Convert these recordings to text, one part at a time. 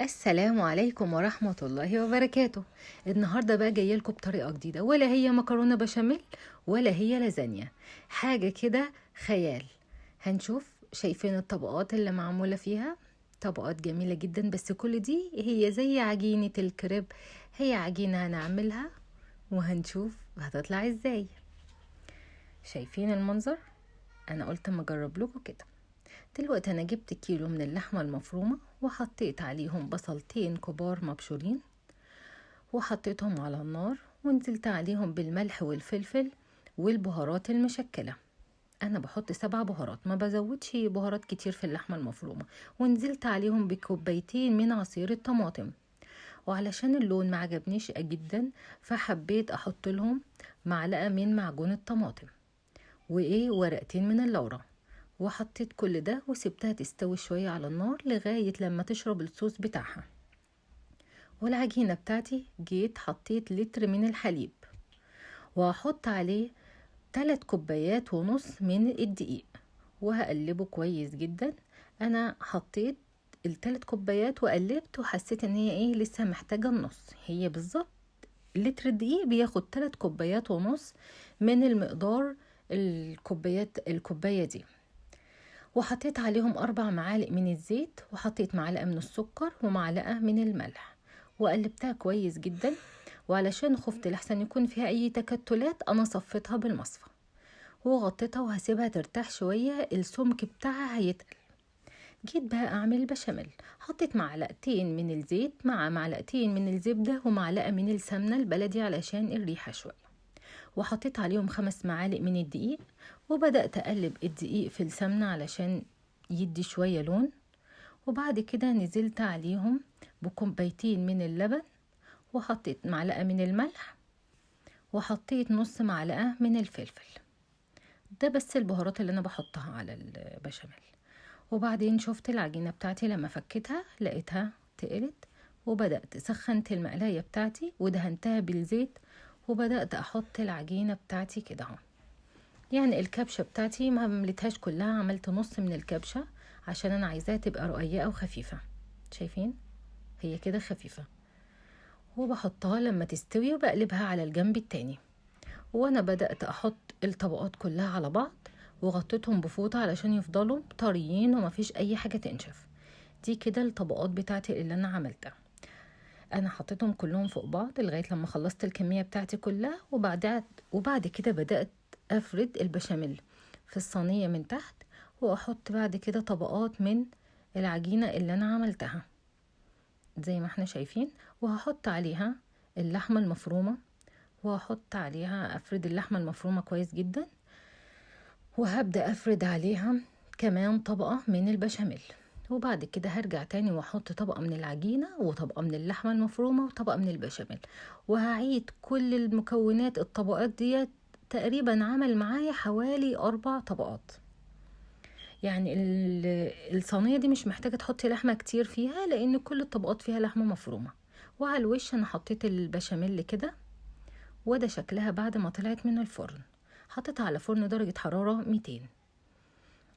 السلام عليكم ورحمة الله وبركاته. النهاردة بقى جاية لكم بطريقة جديدة، ولا هي مكرونة بشاميل ولا هي لازانيا، حاجة كده خيال. هنشوف. شايفين الطبقات اللي معمولة فيها؟ طبقات جميلة جدا، بس كل دي هي زي عجينة الكريب، هي عجينة هنعملها وهنشوف هتطلع ازاي. شايفين المنظر؟ انا قلت اما اجرب لكم كده. دلوقتي انا جبت كيلو من اللحمة المفرومة وحطيت عليهم بصلتين كبار مبشورين وحطيتهم على النار، ونزلت عليهم بالملح والفلفل والبهارات المشكلة. انا بحط 7 بهارات، ما بزودش بهارات كتير في اللحمة المفرومة. ونزلت عليهم بكوبايتين من عصير الطماطم، وعلشان اللون ما عجبنيش جدا فحبيت احط لهم معلقة من معجون الطماطم وايه ورقتين من اللورة، وحطيت كل ده وسبتها تستوي شوية على النار لغاية لما تشرب الصوص بتاعها. والعجينة بتاعتي جيت حطيت لتر من الحليب، وهحط عليه 3 كوبايات ونص من الدقيق، وهقلبه كويس جدا. انا حطيت ال3 كوبايات وقلبت، وحسيت ان هي لسه محتاجة النص. هي بالظبط لتر الدقيق بياخد 3 كوبايات ونص من المقدار الكوباية دي. وحطيت عليهم 4 معالق من الزيت، وحطيت معلقة من السكر ومعلقة من الملح، وقلبتها كويس جدا. وعلشان خفت لحسن يكون فيها اي تكتلات انا صفيتها بالمصفى وغطيتها، وهسيبها ترتاح شوية، السمك بتاعها هيتقل. جيت بقى اعمل البشاميل. حطيت معلقتين من الزيت مع معلقتين من الزبدة ومعلقة من السمنة البلدي علشان الريحة شوية، وحطيت عليهم 5 معالق من الدقيق، وبدأت أقلب الدقيق في السمنة علشان يدي شوية لون. وبعد كده نزلت عليهم بكوبايتين من اللبن، وحطيت معلقة من الملح، وحطيت نص معلقة من الفلفل. ده بس البهارات اللي أنا بحطها على البشاميل. وبعدين شفت العجينة بتاعتي لما فكتها لقيتها تقلت، وبدأت سخنت المقلاية بتاعتي ودهنتها بالزيت، وبدأت أحط العجينة بتاعتي كده اهو. الكبشة بتاعتي ما مليتهاش كلها، عملت نص من الكبشة عشان أنا عايزاها تبقى رقيقة وخفيفة. شايفين؟ هي كده خفيفة. وبحطها لما تستوي وبقلبها على الجنب التاني. وأنا بدأت أحط الطبقات كلها على بعض، وغطيتهم بفوطة علشان يفضلوا طريين ومفيش أي حاجة تنشف. دي كده الطبقات بتاعتي اللي أنا عملتها. أنا حطيتهم كلهم فوق بعض لغاية لما خلصت الكمية بتاعتي كلها. وبعد كده بدأت أفرد البشاميل في الصينية من تحت، وأحط بعد كده طبقات من العجينة اللي أنا عملتها زي ما احنا شايفين. وهحط عليها اللحمة المفرومة، وهحط عليها أفرد اللحمة المفرومة كويس جدا، وهبدأ أفرد عليها كمان طبقة من البشاميل. وبعد كده هرجع تاني واحط طبقة من العجينة وطبقة من اللحمة المفرومة وطبقة من البشاميل، وهعيد كل المكونات الطبقات ديت. تقريبا عمل معايا حوالي 4 طبقات. الصينية دي مش محتاجة تحطي لحمة كتير فيها لأن كل الطبقات فيها لحمة مفرومة. وعلى الوش أنا حطيت البشاميل كده، وده شكلها بعد ما طلعت من الفرن. حطيتها على فرن درجة حرارة 200،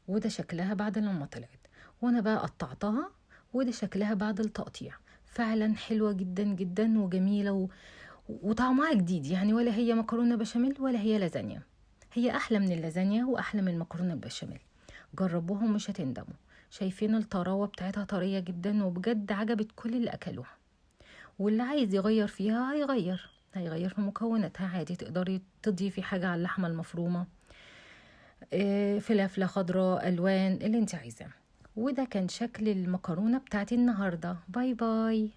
وده شكلها بعد لما طلعت. وانا بقى قطعتها، وده شكلها بعد التقطيع. فعلا حلوة جدا جدا وجميلة وطعمها جديد، ولا هي مكرونة بشاميل ولا هي لازانيا. هي احلى من اللازانيا واحلى من المكرونة البشاميل. جربوها ومش هتندموا. شايفين الطراوة بتاعتها طرية جدا، وبجد عجبت كل اللي اكلوها. واللي عايز يغير فيها هيغير في مكوناتها عادي. تقدري تضيفي حاجة على اللحمة المفرومة، فلافلة خضراء، ألوان، اللي انت عايزاه. وده كان شكل المكرونة بتاعتي النهاردة. باي باي.